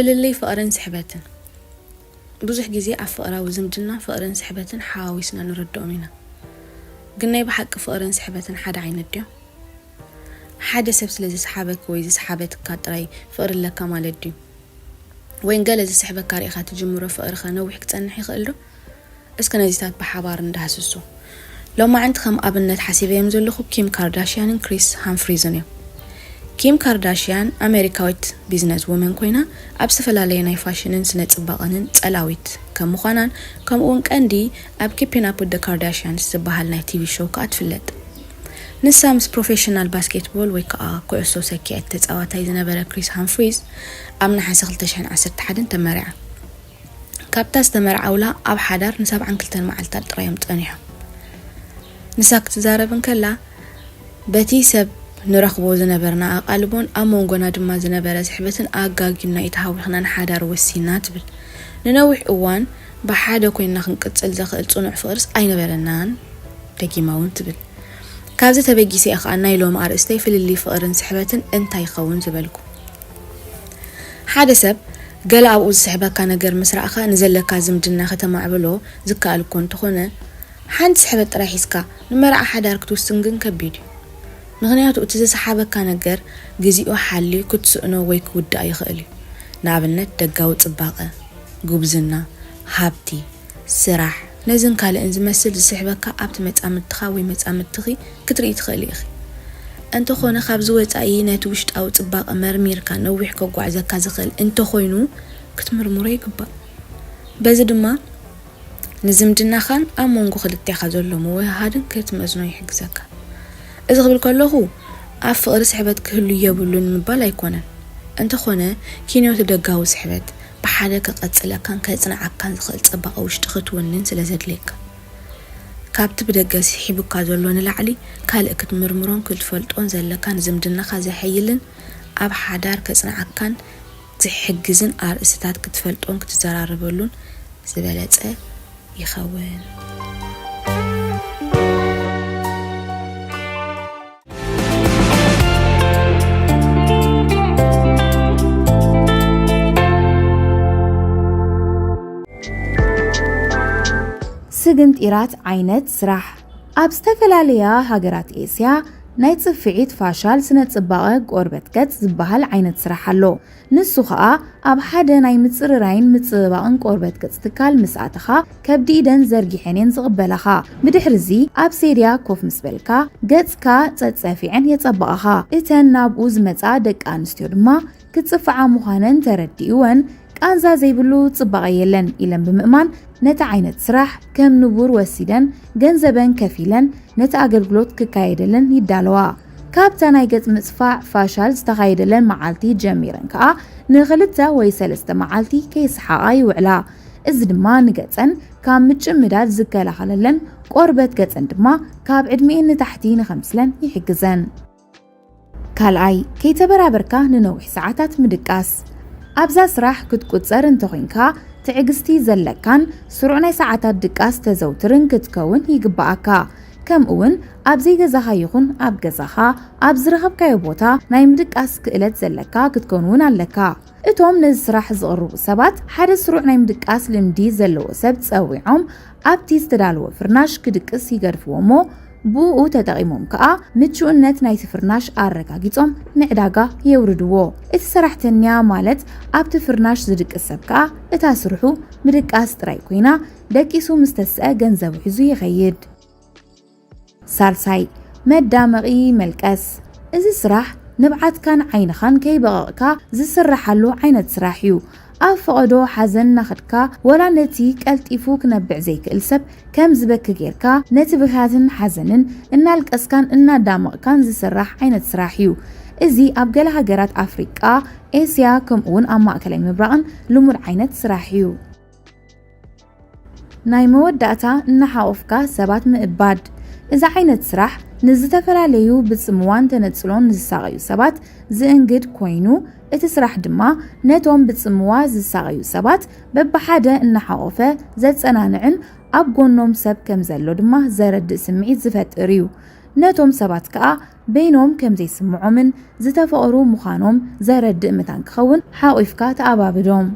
ፍልልይ ፍቕርን ስሕበትን። ብዙሕ ግዜ ኣብ ፍቕራዊ ዝምድና ፍቕርን ስሕበትን ሓዋዊስና ንረድኦም ኢና። ግን ናይ ብሓቂ ፍቕርን ስሕበትን ሓደ ዓይነት ድዮም? ሓደ ሰብ ስለ ዝሰሓበኪ ወይ ዝሰሓበትካ ጥራይ ፍቕሪ ኣለካ ማለት ድዩ? ወይን ገለ ዝስሕበካ ርኢኻ ትጅምሮ ፍቕርኸ ነዊሕ ክጸንሕ ይኽእል ዶ? እስከ ነዚታት ብሓባር እንዳሃስሶ። ሎማዕንቲ ከም ኣብነት ሓሲበዮም ዘለኹ ኪም ካርዳሽያንን ክሪስ ሃምፍሪዝን እዮም። ኪም ካርዳሽያን ኣሜሪካዊት ቢዝነስ ውመን ኮይና፣ ኣብ ዝተፈላለየ ናይ ፋሽንን ስነ ጽባቐንን ጸላዊት ከም ምዃናን፣ ከምኡውን ቀንዲ ኣብ ኪፒን ኣፕ ደ ካርዳሽያንስ ዝበሃል ናይ ቲቪ ሾው ከኣ ትፍለጥ። ንሳ ምስ ፕሮፌሽናል ባስኬትቦል ወይ ከኣ ኩዕሶ ሰኪዐት ተጻዋታይ ዝነበረ ክሪስ ሃምፍሪዝ ኣብ ነሓሰ ክልተ ሽሕን ዓሰርተ ሓደን ተመርዓ። ካብታ ዝተመርዓውላ ኣብ ሓዳር ንሰብዓን ክልተን መዓልታት ጥራይ እዮም ጸኒሖም። ንሳ ክትዛረብ እንከላ፣ በቲ ሰብ ንረኽቦ ዝነበርና ኣቓልቦን ኣብ መንጎና ድማ ዝነበረ ስሕበትን ኣጋጊና እዩ ተሃዊኽና ንሓዳር ወሲና ትብል። ንነዊሕ እዋን ብሓደ ኮይንና ክንቅጽል ዘኽእል ጽኑዕ ፍቕርስ ኣይነበረናን፣ ደጊማ እውን ትብል። ካብዚ ተበጊሰ እየ ኸኣ ናይ ሎሚ ኣርእስተይ ፍልልይ ፍቕርን ስሕበትን እንታይ ይኸውን ዝበልኩ። ሓደ ሰብ ገለ ኣብኡ ዝስሕበካ ነገር ምስ ረኣኻ ንዘለካ ዝምድና ከተማዕብሎ ዝከኣል እኮ እንተኾነ፣ ሓንቲ ስሕበት ጥራይ ሒዝካ ንመርዓ ሓዳር ክትውስን ግን ከቢድ እዩ። ምኽንያቱ እቲ ዝሰሓበካ ነገር ግዜኡ ሓልዩ ክትስእኖ ወይ ክውዳእ ይኽእል እዩ። ንኣብነት ደጋዊ ጽባቐ፣ ጉብዝና፣ ሃብቲ፣ ስራሕ፣ ነዝን ካልእን ዝመስል ዝስሕበካ ኣብቲ መጻምድትኻ ወይ መጻምድትኺ ክትርኢ ትኽእሊ ኢኺ። እንተኾነ ካብዚ ወጻኢ ነቲ ውሽጣዊ ጽባቐ መርሚርካ ነዊሕ ከጓዕዘካ ዝኽእል እንተኾይኑ ክትምርምሮ ይግባእ። በዚ ድማ ንዝምድናኻን ኣብ መንጎ ክልቴኻ ዘሎ ምውህሃድን ክትመዝኖ ይሕግዘካ። እዚ ክብል ከለኹ ኣብ ፍቕሪ ስሕበት ክህሉ የብሉን ምባል ኣይኮነን። እንተኾነ ኪንዮቲ ደጋዊ ስሕበት ብሓደ ከቐጽለካን ከጽንዓካን ዝኽእል ጽባቐ ውሽጢ ክትውንን ስለ ዘድልየካ። ካብቲ ብደገ ስሒቡካ ዘሎ ንላዕሊ ካልእ ክትምርምሮን ክትፈልጦን ዘለካ ንዝምድናኻ ዘሐይልን ኣብ ሓዳር ከጽንዓካን ዝሕግዝን ኣርእስትታት ክትፈልጦን ክትዘራረበሉን ዝበለጸ ይኸውን። ስግንጢራት ዓይነት ስራሕ። ኣብ ዝተፈላለያ ሃገራት ኤስያ ናይ ጽፍዒት ፋሻል ስነ ጽባቐ ቆርበት ገጽ ዝበሃል ዓይነት ስራሕ ኣሎ። ንሱ ኸኣ ኣብ ሓደ ናይ ምጽርራይን ምጽብባቕን ቆርበት ገጽ ትካል ምስ ኣተኻ ከብዲ ኢደን ዘርጊሐን እየን ዝቕበላኻ። ብድሕርዚ ኣብ ሴድያ ኮፍ ምስ በልካ ገጽካ ጸጸፊዐን የጸብቓኻ። እተን ናብኡ ዝመጻ ደቂ ኣንስትዮ ድማ ክጽፍዓ ምዃነን ተረዲእወን ቃንዛ ዘይብሉ ጽባቐ የለን ኢለን ብምእማን ነቲ ዓይነት ስራሕ ከም ንቡር ወሲደን ገንዘበን ከፊለን ነቲ ኣገልግሎት ክካየደለን ይዳለዋ። ካብታ ናይ ገጽ ምጽፋዕ ፋሻል ዝተኻየደለን መዓልቲ ጀሚረን ከኣ ንኽልተ ወይ ሰለስተ መዓልቲ ከይሰሓቓ ይውዕላ። እዚ ድማ ንገጸን ካብ ምጭምዳድ ዝከላኸለለን፣ ቆርበት ገጸን ድማ ካብ ዕድሚኤን ንታሕቲ ንኸምስለን ይሕግዘን። ካልኣይ፣ ከይተበራበርካ ንነዊሕ ሰዓታት ምድቃስ። ኣብዛ ስራሕ ክትቁጸር እንተኾይንካ፣ ትዕግስቲ ዘለካን ስሩዕ ናይ ሰዓታት ድቃስ ተዘውትርን ክትከውን ይግብኣካ። ከምኡውን ኣብ ዘይገዛኻ ይኹን ኣብ ገዛኻ፣ ኣብ ዝረኸብካዮ ቦታ ናይ ምድቃስ ክእለት ዘለካ ክትከውን እውን ኣለካ። እቶም ነዚ ስራሕ ዝቕርቡ ሰባት፣ ሓደ ስሩዕ ናይ ምድቃስ ልምዲ ዘለዎ ሰብ ጸዊዖም፣ ኣብቲ ዝተዳለወ ፍርናሽ ክድቅስ ይገድፍዎ እሞ፣ ብእኡ ተጠቒሞም ከኣ ምቹእነት ናይቲ ፍርናሽ ኣረጋጊጾም ንዕዳጋ የውርድዎ። እቲ ሰራሕተኛ፣ ማለት ኣብቲ ፍርናሽ ዝድቅስ ሰብ ከኣ፣ እታ ስርሑ ምድቃስ ጥራይ ኮይና፣ ደቂሱ ምስ ተስአ ገንዘቡ ሒዙ ይኸይድ። ሳልሳይ፣ መዳመቒ መልቀስ። እዚ ስራሕ ንብዓትካን ዓይንኻን ከይበቐቕካ ዝስረሓሉ ዓይነት ስራሕ እዩ። ኣብ ፈቐዶ ሓዘን እናኸድካ፣ ወላ ነቲ ቀልጢፉ ክነብዕ ዘይክእል ሰብ ከም ዝበኪ ጌርካ፣ ነቲ ብኽያትን ሓዘንን እናልቀስካን እናዳመቕካን ዝስራሕ ዓይነት ስራሕ እዩ። እዚ ኣብ ገለ ሃገራት ኣፍሪቃ፣ ኤስያ፣ ከምኡውን ኣብ ማእከላይ ምብራቕን ልሙድ ዓይነት ስራሕ እዩ። ናይ መወዳእታ እናሓቖፍካ ሰባት ምእባድ። እዚ ዓይነት ስራሕ ንዝተፈላለዩ ብጽምዋን ተነጽሎን ንዝሳቐዩ ሰባት ዝእንግድ ኮይኑ፣ እቲ ስራሕ ድማ ነቶም ብጽምዋ ዝሳቐዩ ሰባት በብሓደ እናሓቖፈ ዘጸናንዕን ኣብ ጎኖም ሰብ ከም ዘሎ ድማ ዘረድእ ስምዒት ዝፈጥር እዩ። ነቶም ሰባት ከኣ በይኖም ከም ዘይስምዖምን ዝተፈቕሩ ምዃኖም ዘረድእ መታን ክኸውን ሓቒፍካ ተኣባብዶም።